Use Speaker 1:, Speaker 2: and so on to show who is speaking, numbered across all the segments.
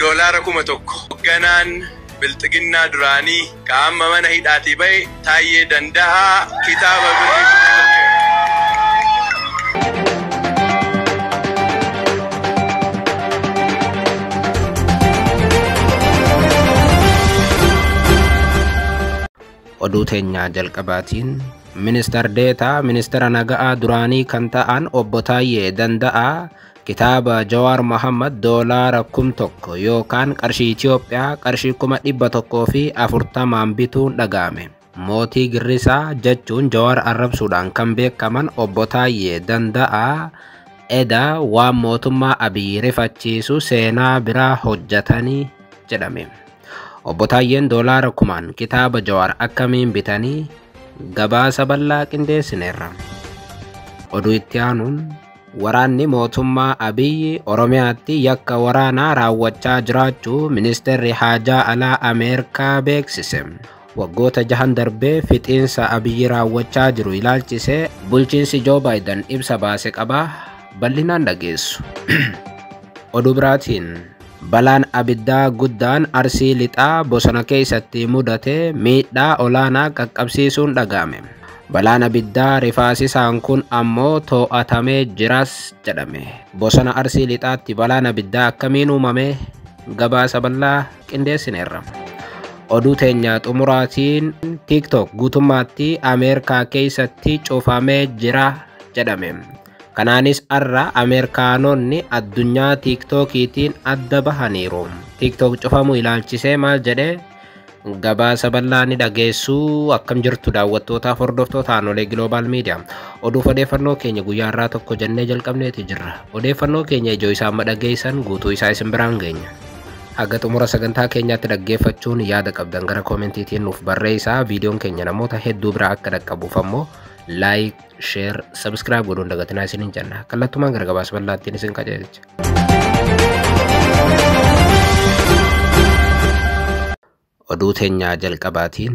Speaker 1: Doolaara 1000. Hoogganaan Bilxiginnaa duraanii qaama mana hidhaatii bahe Taayyee Danda'aa kitaaba birrii 1000.
Speaker 2: Oduu teenyaa jalqabaatiin Ministar Deetaa Ministeera Naga'aa duraanii kan ta'an Obbo Taayyee Danda'aa kitaaba Jawaar Mohammad doolaara 1000 yookaan qarshii Itoophiyaa qarshii 140,000 bituun dhaga'ame. Mootii Girrisaa jechuun Jawaar arrabsuudhaan kan beekaman Obbo Taayyee Danda'aa eda waan mootummaa Abiyyi rifachiisu seenaa biraa hojjetanii jedhame. Obbo Taayyeen doolaara 1000 kitaaba Jawaar akkamiin bitanii gabaasa bal'aa qindeessineerra. Oduu itti aanuun waraanni mootummaa Abiyyi Oromiyaatti yakka waraanaa raawwachaa jiraachuu Ministeerri Haajaa Alaa Ameerikaa beeksise. Waggoota 6 darbee fixiinsa Abiyyi raawwachaa jiru ilaalchisee bulchiinsi Joo Baayiden ibsa baase qabaa bal'inaan dhageessu. Oduu biraatiin balaan abiddaa guddaan Arsii Lixaa bosona keessatti mudate miidhaa olaanaa qaqqabsiisuun dhaga'ame. Balaan abiddaa rifaasisaan kun ammoo to'atamee jiras jedhame. Bosona Arsii Lixaatti balaan abiddaa akkamiin uumame gabaasa bal'aa qindeessineerra. Oduu teenya xumuraatiin TikTok guutummaatti Ameerikaa keessatti cufamee jira jedhame. Kanaanis har'a Ameerikaanonni addunyaa TikTokiitiin adda bahaniiru. TikTok cufamuu ilaalchisee maal jedhee gabaasa bal'aa ni dhageessuu. Akkam jirtu daawwattootaaf hordoftoota Aanolee Global Media. Oduuf odeeffannoo keenya guyyaa har'aa tokko jennee jalqabneeti jirra. Odeeffannoo keenya ijoo isaa amma dhageessan guutuu isaa isin biraan geenya. Haga xumura sagantaa keenyaatti dhaggeeffachuun yaada qabdan gara koomentiitiin nuuf barreessaa. Viidiyoon keenya namoota hedduu biraa akka dhaqqabuuf ammoo like, share, subscribe godhuun dagatinaa isiniin jenna. Kallattumaan gara gabaasa bal'aattiin isin qajeelcha. Oduu teenyaa jalqabaatiin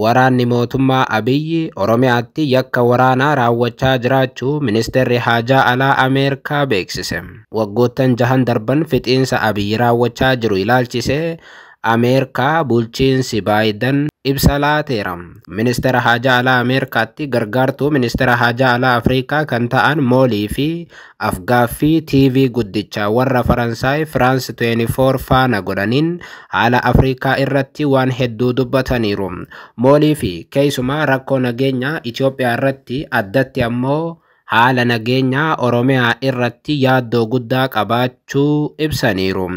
Speaker 2: waraanni mootummaa Abiyyi Oromiyaatti yakka waraanaa raawwachaa jiraachuu Ministeerri Haajaa Alaa Ameerikaa beeksise. Waggoottan 6 darban fixiinsa Abiyyi raawwachaa jiru ilaalchisee Ameerikaa bulchiinsi Baayiden ibsa laateera. Ministeera Haajaa Alaa Ameerikaatti gargaartuu Ministeera Haajaa Alaa Afrikaa kan ta'an Moolii fi afgaaffii TV guddichaa warra Faransaay France 24 faana godhaniin haala Afrikaa irratti waan hedduu dubbataniiru. Moolii fi keessumaa rakkoo nageenyaa Itoophiyaa irratti addatti ammoo haala nageenyaa Oromiyaa irratti yaaddoo guddaa qabaachuu ibsaniiru.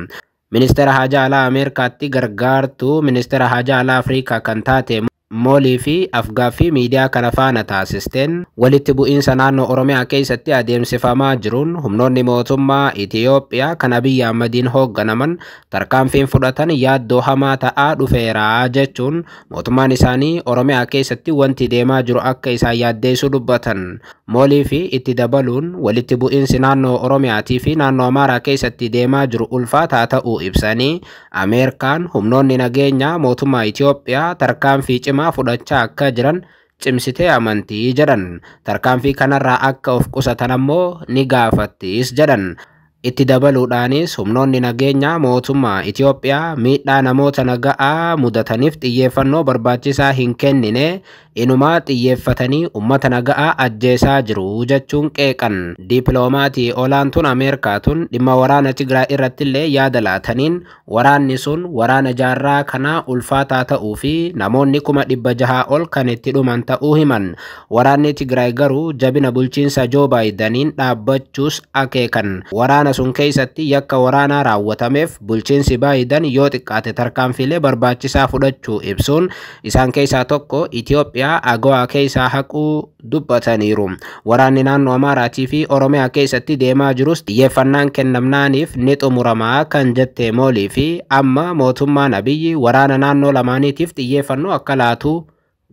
Speaker 2: Ministeera Haajaa Alaa Ameerikaatti gargaartuu Ministeera Haajaa Alaa Afrikaa kan taate Moolii fi afgaaffii miidiyaa kana faana taasisteen walitti bu'iinsa naannoo Oromiyaa keessatti adeemsifamaa jiruun humnoonni mootummaa Itiyoophiyaa kan Abiyyi Ahmadiin hoogganaman tarkaanfiin fudhatan yaaddoo hamaa ta'aa dhufeera jechuun mootummaan isaanii Oromiyaa keessatti wanti deemaa jiru akka isaan yaaddeessu dubbatan. Moolii fi itti dabaluun walitti bu'iinsi naannoo Oromiyaatii fi naannoo Amaaraa keessatti deemaa jiru ulfaataa ta'uu ibsanii Ameerikaan humnoonni nageenyaa mootummaa Itiyoophiyaa tarkaanfii cimaa fudhachaa akka jiran cimsitee amantii jedhan. Tarkaanfii kanarraa akka of qusatan ammoo ni gaafattis jedhan. Itti dabaluudhaanis humnoonni nageenyaa mootummaa Itiyoophiyaa miidhaa namoota naga'aa mudataniif xiyyeeffannoo barbaachisaa hin kennine inumaa xiyyeeffatanii uummata naga'aa ajjeesaa jiru jechuun qeeqan. Diipiloomatii olaantuun Ameerikaa tun dhimma waraana Tigraay irrattillee yaada laataniin waraanni sun waraana jaarraa kanaa ulfaataa ta'uu fi namoonni 600,000 ol kan itti dhuman ta'uu himan. Waraanni Tigraay garuu jabina bulchiinsa Joo Baayidaniin dhaabbachuus akeekan. Waraana sun keessatti yakka waraanaa raawwatameef bulchiinsi Baayiden yoo xiqqaate tarkaanfiilee barbaachisaa fudhachuu ibsuun isaan keessaa tokko Itiyoophiyaa AGOA keessaa haquu dubbataniiru. Waraanni naannoo Amaaraatii fi Oromiyaa keessatti deemaa jirus xiyyeeffannaan kennamnaaniif ni xumuramaa kan jette Moolii fi amma mootummaan Abiyyi waraana naannoo lamaaniitiif xiyyeeffannoo akka laatu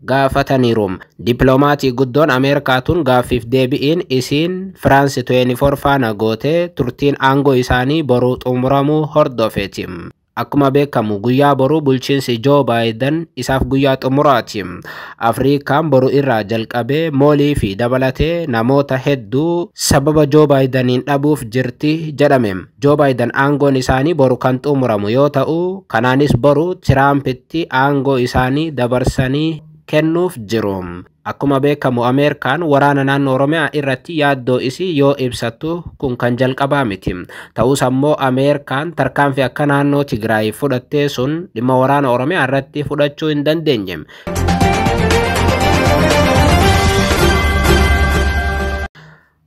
Speaker 2: gaafataniiru. Dippiloomatii guddoon Ameerikaa tun gaaffiif deebi'iin isiin France 24 faana gootee turtiin aangoo isaanii boruu xumuramuu hordofeeti. Akkuma beekamu guyyaa boruu bulchiinsi Joo Baayiden isaaf guyyaa xumuraati. Afrikaan boru irraa jalqabee moolii fi dabalatee namoota hedduu sababa Joo Baayideniin dhabuuf jirti jedhame. Joo Baayiden aangoon isaanii boru kan xumuramu yoo ta'u, kanaanis boru Tiraampitti aangoo isaanii dabarsanii kennuuf jiru. Akkuma beekamu Ameerikaan waraana naannoo Oromiyaa irratti yaaddoo isii yoo ibsattu kun kan jalqabaa miti. Ta'us ammoo Ameerikaan tarkaanfii akka naannoo Tigraay fudhattee sun dhimma waraana Oromiyaa irratti fudhachuu hin dandeenye.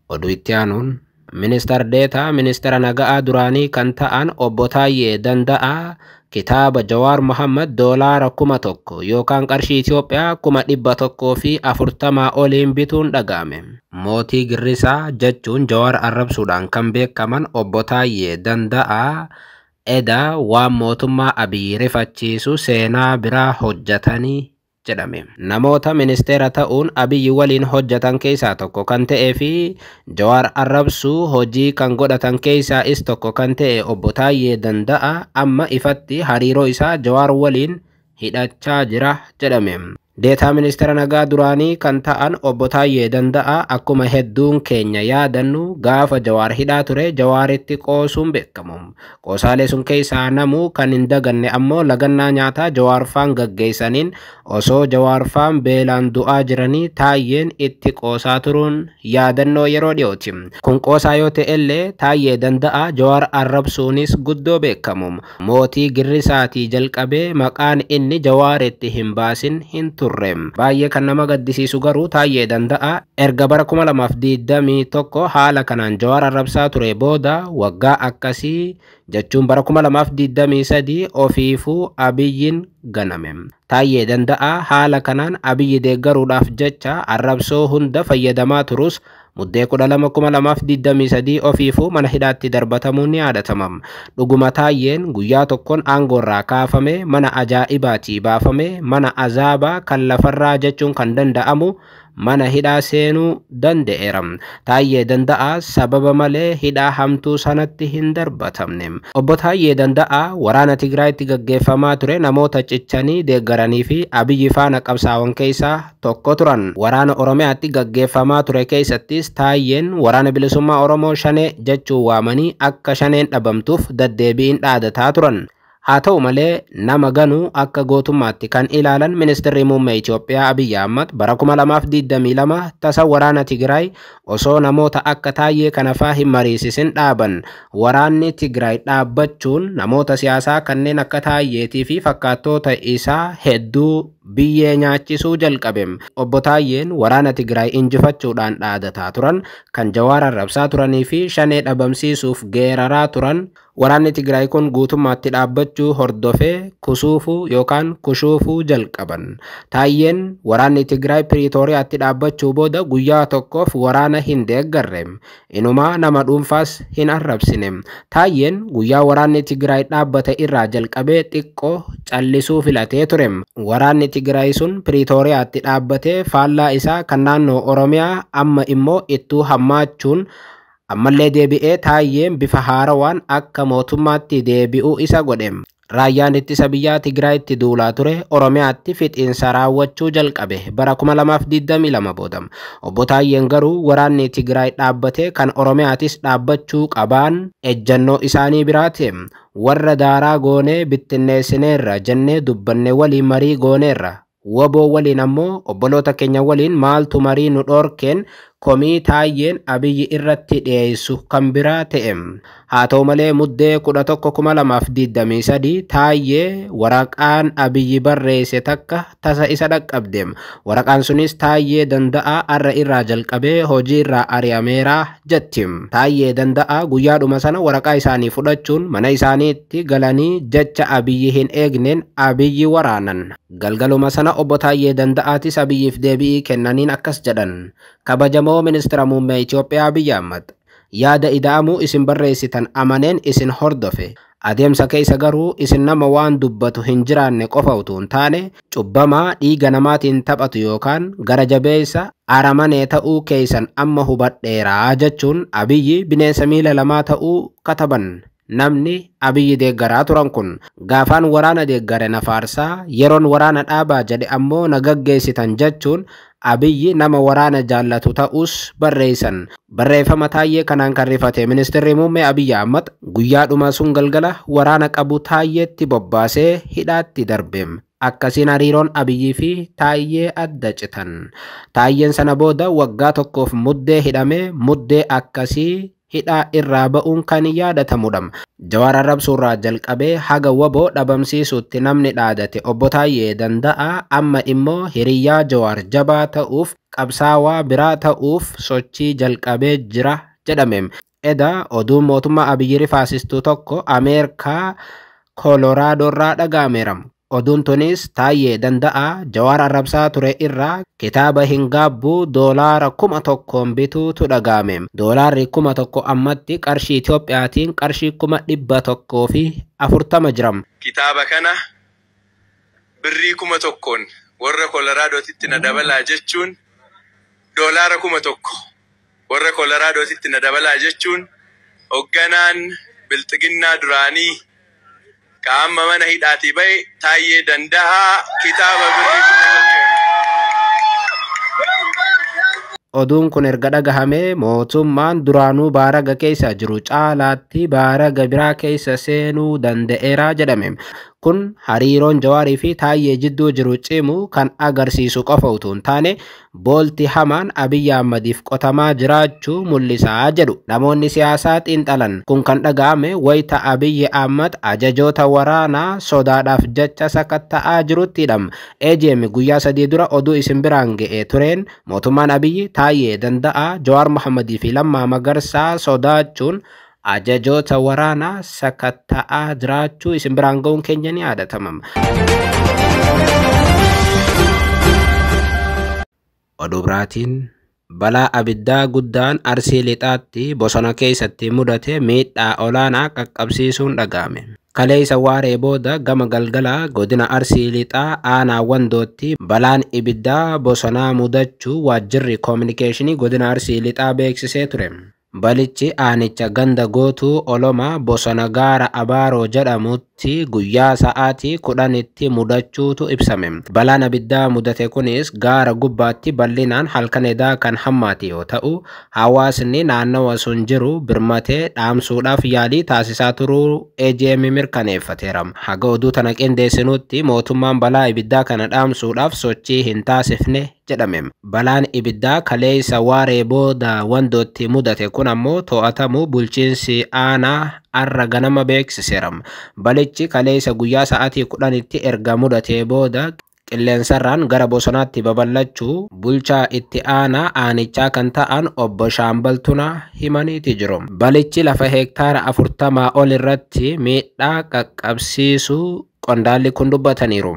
Speaker 2: Oduu itti aanuun Ministeer Deetaa Ministeera Naga'aa duraanii kan ta'an Obbo Taayyee Danda'aa kitaaba Jawaar Mohammad $1,000 yookaan qarshii Itoophiyaa 140,000 oliin bituun dhaga'ame. Mootii Girrisaa jechuun Jawaar arrabsuudhaan kan beekaman Obbo Taayyee Danda'aa eda waan mootummaa Abiyyi rifachiisu seenaa biraa hojjetanii jedhame. Namoota ministeera ta'uun Abiyyi waliin hojjetan keessaa tokko kan ta'ee fi Jawaar arrabsuu hojii kan godhatan keessaa is tokko kan ta'e Obbo Taayyee Danda'a amma ifatti hariiroo isaa Jawaar waliin hidhachaa jira jedhame. Deetaa ministeera nagaa duraanii kan ta'an Obbo Taayyee Danda'a akkuma hedduun keenya yaadannu gaafa Jawaar hidhaa ture Jawaaritti qoosuun beekamu. Qoosaalee sun keessaa namuu kan hin daganne ammoo lagannaa nyaataa Jawaarfaan gaggeessaniin osoo Jawaarfaan beelaan du'aa jiranii Taayyeen itti qoosaa turuun yaadannoo yeroo dhiyooti. Kun qoosaa yoo ta'ellee Taayyee Danda'a Jawaar arrabsuunis guddoo beekamu. Mootii Girrisaatii jalqabee maqaan inni Jawaaritti hin baasin hin turre. Baay'ee kan nama gaddisiisu garuu Taayyee Danda'a erga bara 2021 haala kanaan Jawaar arrabsaa ture booda waggaa akkasii jechuun bara 2023 ofiifuu Abiyyiin ganame. Taayyee Danda'a haala kanaan Abiyyi deeggaruudhaaf jecha arrabsoo hunda fayyadamaa turus Muddee 12,2023 ofiifuu mana hidhaatti darbatamuun ni yaadatama. Dhuguma Taayyeen guyyaa tokkoon aangoorraa kaafame, mana ajaa'ibaatii baafame, mana azaabaa kan lafarraa jechuun kan danda'amu mana hidhaa seenuu danda'eera. Taayyee Danda'a sababa malee hidhaa hamtuu sanatti hin darbatamne. Obbo Taayyee Danda'a waraana Tigraayitti gaggeeffamaa ture namoota cichanii deeggaranii fi Abiyyi faana qabsaa'an keessaa tokko turan. Waraana Oromiyaatti gaggeeffamaa ture keessattis Taayyeen waraana bilisummaa Oromoo shanee jechuun waamanii akka shaneen dhabamtuuf daddeebiin dhaadataa turan. Haa ta'u malee nama ganuu akka gootummaatti kan ilaalan ministeerri muummee Itoophiyaa Abiyyi Ahmad bara 2022 tasa waraana Tigraay osoo namoota akka Taayyee kana faa hin mariisisin dhaaban. Waraanni Tigraay dhaabbachuun namoota siyaasaa kanneen akka Taayyeetii fi fakkaattoota isaa hedduu biyyee nyaachisuu jalqabe. Obbo Taayyeen waraana Tigraay injifachuudhaan dhaadataa turan, kan Jawaar arrabsaa turanii fi shanee dhabamsiisuuf geeraraa turan. Waraanni Tigraay kun guutummaatti dhaabbachuu hordofee kusuufuu yookaan kushuufuu jalqaban. Taayyeen waraanni Tigraay Piriitooriyaatti dhaabbachuu booda guyyaa tokkoof waraana hin deeggarre. Inumaa nama dhuunfaas hin arrabsine. Taayyeen guyyaa waraanni Tigraay dhaabbate irraa jalqabee xiqqoo callisuu filatee ture. Waraanni Tigraay sun Piriitooriyaatti dhaabbatee faallaa isaa kan naannoo Oromiyaa amma immoo ittuu hammaachuun ammallee deebi'ee Taayyeen bifa haarawaan akka mootummaatti deebi'uu isa godhe. Raayyaan ittisa biyyaa Tigraayitti duulaa ture Oromiyaatti fixiinsa raawwachuu jalqabe bara 2022 booda. Obbo Taayyeen garuu waraanni Tigraay dhaabbatee kan Oromiyaatis dhaabbachuu qabaan ejjannoo isaanii biraati. Warra daaraa goonee bittinneessineerra jennee dubbanne waliin marii gooneerra. Waboo waliin ammoo obboloota keenya waliin maaltu marii nu dhorkeen komii Taayyeen Abiyyi irratti dhiyeessu kan biraa ta'e. Haa ta'u malee muddee 11,2023 Taayyee waraqaan Abiyyi barreesse takka tasa isa dhaqqabde. Waraqaan sunis Taayyee Danda'aa arra irraa jalqabee hojii irraa ari'ameera jetti. Taayyee Danda'aa guyyaadhuma sana waraqaa isaanii fudhachuun mana isaaniitti galanii jecha Abiyyi hin eegneen Abiyyi waraanan. Galgaluma sana Obbo Taayyee Danda'aatis Abiyyiif deebii kennaniin akkas jedhan. Kabajamoo ministeera muummee Itoophiyaa Abiyyi Ahmad, yaada ida'amuu isin barreessitan amaneen isin hordofe. Adeemsa keessa garuu isin nama waan dubbatu hin jiraanne qofa utuu hin taane cubbamaa dhiiga namaatiin taphatu yookaan gara jabeessa aramanee ta'uu keessan amma hubadheeraa jechuun Abiyyi bineensa miila lamaa ta'uu kataban. Namni Abiyyi deeggaraa turan kun gaafaan waraana deeggare na faarsaa, yeroon waraana dhaabaa jedhe ammoo na gaggeessitan jechuun Abiyyi nama waraana jaallatu ta'us barreessan. Barreeffama Taayyee kanaan kan rifate ministeerri muummee Abiyyi Ahmad guyyaadhuma sun galgala waraana qabu Taayyeetti bobbaasee hidhaatti darbe. Akkasiin hariiroon Abiyyii fi Taayyee adda citan. Taayyeen sana booda waggaa tokkoof muddee hidhamee muddee akkasii hidhaa irraa ba'uun kan yaadatamudha. Jawaar arrabsuurraa jalqabee haga waboo dhabamsiisutti namni dhaadate obbo Taayyee Danda'aa amma immoo hiriyyaa Jawaar jabaa ta'uuf qabsaawaa biraa ta'uuf sochii jalqabee jira jedhame. Eda oduun mootummaa Abiyyi rifaasistuu tokko Ameerikaa Koloraadoorraa dhaga'ameera. Oduun tunis Taayyee Danda'aa Jawaar arrabsaa ture irraa kitaaba hin gaabbuu $1,000 bituutu dhaga'ame. $1,000 ammatti qarshii Itoophiyaatiin qarshii 140,000 jira.
Speaker 1: Kitaaba kana birrii 1,000 warra Koloraadotitti na dabalaa jechuun $1,000 warra Koloraadotitti na dabalaa jechuun hoogganaan bilxiginnaa duraanii ka amma mana hidhaatii bahe Taayyee Danda'aa kitaaba birrii 1,000.
Speaker 2: Oduun kun erga dhagahamee mootummaan duraanuu baaraga keessa jiru caalaatti baaraga biraa keessa seenuu danda'eera jedhame. Kun hariiroon Jawaarii fi Taayyee jidduu jiru cimu kan agarsiisu qofa utuu hin taane boolti hamaan Abiyyi Ahmadiif qotamaa jiraachuu mul'isaa jedhu namoonni siyaasaa xiinxalan. Kun kan dhaga'ame wayita Abiyyi Ahmad ajajoota waraanaa sodaadhaaf jecha sakatta'aa jiruttidha. AGM guyyaa 3 dura oduu isin biraan ga'ee tureen mootummaan Abiyyi Taayyee Danda'aa, Jawaar Mohammadii fi Lammaa Magarsaa sodaachuun ajajoota waraanaa sakatta'aa jiraachuu isin biraan ga'uun keenya ni yaadatama. Oduu biraatiin balaa abiddaa guddaan Arsii Lixaatti bosona keessatti mudate miidhaa olaanaa qaqqabsiisuun dhaga'ame. Kaleessa waaree booda gama galgalaa godina Arsii Lixaa aanaa Wandootti balaan ibiddaa bosonaa mudachuu waajjirri koominikeeshinii godina Arsii Lixaa beeksisee ture. Balichi aanicha ganda gootuu Olomaa bosona gaara Abaaroo jedhamutti guyyaa sa'aatii 10tti mudachuutu ibsame. Balaan abiddaa mudate kunis gaara gubbaatti bal'inaan halkan edaa kan hammaate yoo ta'u, hawaasni naannawa sun jiru birmatee dhaamsuudhaaf yaalii taasisaa turuu AGM mirkaneeffateera. Haga oduu tana qindeessinutti mootummaan balaa ibiddaa kana dhaamsuudhaaf sochii hin taasifne jedhame. Balaan ibiddaa kaleessa waaree booda Wandootti mudate kun ammoo to'atamuu bulchiinsi aanaa arra ganama beeksiseera. Balichi kaleessa guyyaa sa'aatii 10tti erga mudatee booda qilleensarraan gara bosonaatti babal'achuu bulchaa itti aanaa aanichaa kan ta'an obbo Shaambal Tunaa himaniiti jiru. Balichi lafa heektaara 40 ol irratti miidhaa qaqqabsiisuu qondaalli kun dubbataniiru.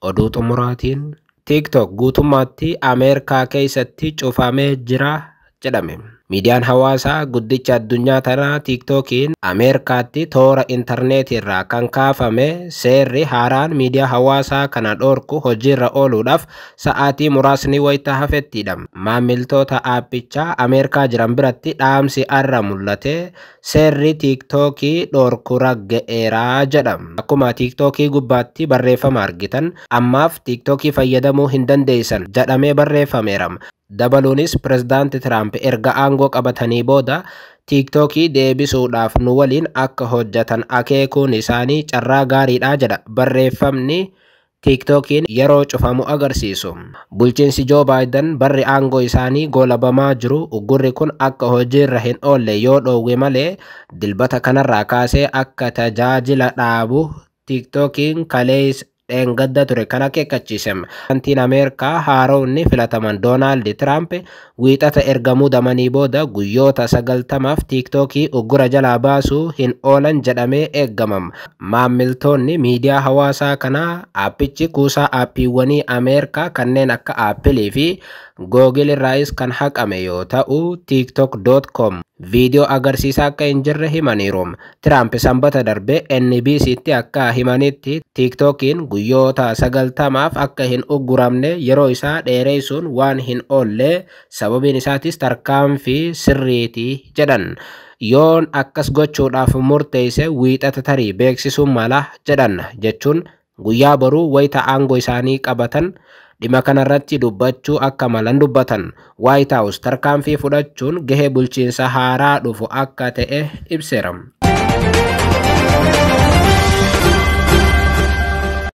Speaker 2: Oduu xumuraatiin TikTok guutummaatti Ameerikaa keessatti cufamee jira jedhame. Miidiyaan hawaasaa guddicha addunyaa tanaa TikTokiin Ameerikaatti toora intarneetiirraa kan kaafame seerri haaraan miidiyaa hawaasaa kana dhorku hojiirra ooluudhaaf sa'aatii muraasni wayita hafettidha. Maamiltoota aappichaa Ameerikaa jiran biratti dhaamsi arra mul'ate seerri TikTokii dhorku ragga'eeraa jedha. Akkuma TikTokii gubbaatti barreeffama argitan ammaaf TikTokii fayyadamuu hin dandeessan jedhamee barreeffameera. Dabaluunis pirezidaanti Tiraamp erga aangoo qabatanii booda TikTokii deebisuudhaaf nu waliin akka hojjetan akeekuun isaanii carraa gaariidha jedha barreeffamni TikTokiin yeroo cufamu agarsiisu. Bulchiinsi Joo Baayiden barri aangoo isaanii goolabamaa jiru uggurri kun akka hojiirra hin oolle yoo dhoowwe malee dilbata kanarraa kaasee akka tajaajila dhaabu TikTokiin kaleessa dheengadda ture kan akeekkachiise. Pirezidaantiin Ameerikaa haaromni filataman Doonaald Tiraamp wiixata erga muudamanii booda guyyoota 90f TikTokii uggura jalaa baasuu hin oolan jedhamee eegamam. Maamiltoonni miidiyaa hawaasaa kanaa aappichi kuusaa aappiiwwanii Ameerikaa kanneen akka Aappilii fi Googil irraayis kan haqame yoo ta'u tiktok.com Viidiyoo agarsiisaa akka hin jirre himaniiru. Tiraamp Sanbata darbe NBCtti akka himanitti, TikTokiin guyyoota 90f akka hin ugguramne yeroo isaa dheeressuun waan hin oolle, sababiin isaatis tarkaanfii sirriitii jedhan. Yoon akkas gochuudhaaf murteesse Wiixata tarii beeksisuun mala jedhan, jechuun guyyaa boruu wayita aangoo isaanii qabatan dhimma kanarratti dubbachuu akka malan dubbatan. White House tarkaanfii fudhachuun gahee bulchiinsa haaraa dhufu akka ta'e ibseera.